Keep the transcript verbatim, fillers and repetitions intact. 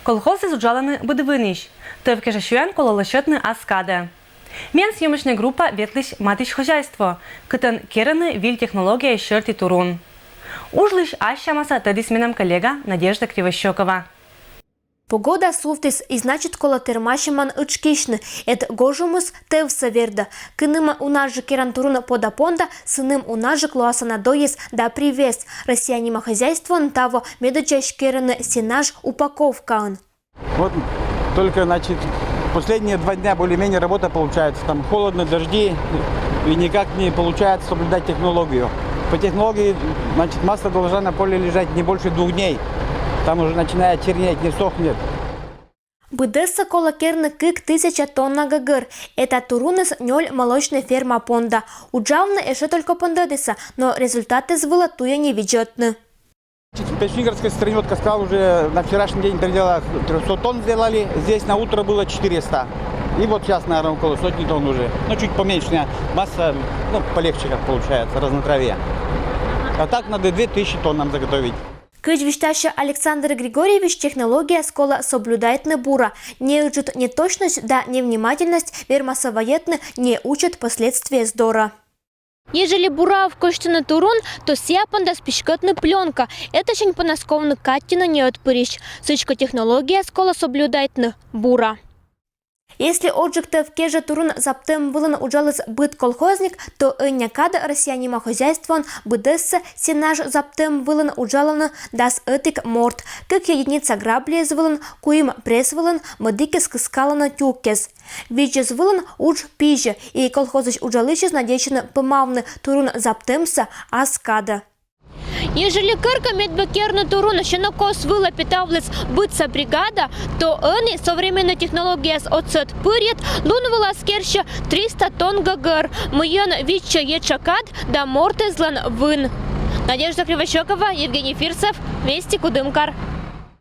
Колхозыс уджалӧны быд вынйысь. Тӧв кежӧ сёян колӧ лӧсьӧдны ас кадӧ. Миян съёмочнӧй группа ветліс матысь хозяйство, кытӧн керӧны виль технология серти турун. Уджлысь ас сямасӧ тӧдіс менам коллега Надежда Кривощёкова. Погода сувтіс, и значит, колӧ тэрмасьӧмӧн ытшкисьны, эд гожӧмыс тӧвсӧ вердӧ. Кынӧмӧ унаджык керан турун пода понда, сыным унаджык лоас на дойыс да привес. «Россия» нима хозяйствоын таво медодзаысь керӧны сенаж упаковкаын. Вот только, значит, последние два дня более-менее работа получается. Там холодно, дожди, и никак не получается соблюдать технологию. По технологии, значит, масса должна на поле лежать не больше двух дней. Там уже начинает чернеть, не сохнет. Быдӧссӧ колӧ керны кык тысяча тонна гӧгӧр. Эта туруныс нёль молочнӧй ферма понда. Уджавны эшӧ только пондӧдісӧ, но результатыс вылӧ туйӧ не видзӧдны. Печнигорская сыроводка сказала, уже на вчерашний день в пределах трёхсот тонн сделали. Здесь на утро было четыреста. И вот сейчас, наверное, около сотни тонн уже. Ну, чуть поменьше, масса, ну, полегче как получается, разнотравье. А так надо две тысячи тонн нам заготовить. Кыдз висьтасьӧ Александр Григорьевич, технологияс колӧ соблюдайтны бура. Неыджыд неточность да невнимательность вермасӧ вайӧдны неучӧт последствиеяс дорӧ. Ежели бураӧ косьтыны турун, то сійӧ пӧлӧс писькӧдны плёнка. Этасянь пӧ на ковны кадь нин ӧтпырысь. Сідзкӧ технологияс колӧ соблюдайтны бура. Если ӧтчыд тӧв кежӧ турун заптӧм вылын уджаліс быд колхозник, то ӧнія кадӧ «Россия» нима хозяйствоын быдӧссӧ сенаж заптӧм вылын уджалӧны дас ӧтик морт. Кык единица грабльӧс вылын, куим пресс вылын, мӧдікӧс кыскалӧны тюкӧс. Видзӧс вылын удж пизьӧ, и колхозысь уджалысьыс надейтчӧны пӧмавны турун заптӧмсӧ ас кадӧ. Ежели кӧркӧ, мед бы керны турун сенокос вылӧ петавліс быдса бригада, то ӧні современнӧй технологияс отсӧг пырйӧд лун вылас керсьӧ триста тонн гӧгӧр, мыйӧн виччысьӧ етша кад да мортыслӧн вын. Надежда Кривощёкова, Евгений Фирсов, «Вести», Кудымкар.